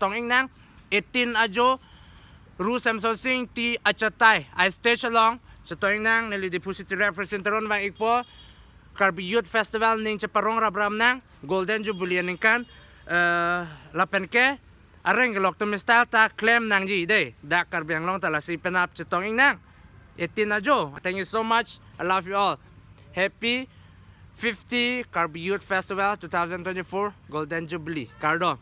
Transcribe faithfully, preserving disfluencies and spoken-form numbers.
chetong ingnang. Eighteen ajo Ru Semson Sing Ingti achatai a stage along chetong ingnang. Neli Diphu City Rep President Teron vang ikpo. Karbi Youth Festival ning cheparong rap ram nang Golden Jubilee aningkan, eh, lapen ke areng kelok tum style ta klem nangji dei, dak Karbi Anglong ta lasi penap chetong ingnang. Eighteen ajo. Thank you so much. I love you all. Happy fifty Karbi Youth Festival two thousand twenty-four Golden Jubilee. Kardom.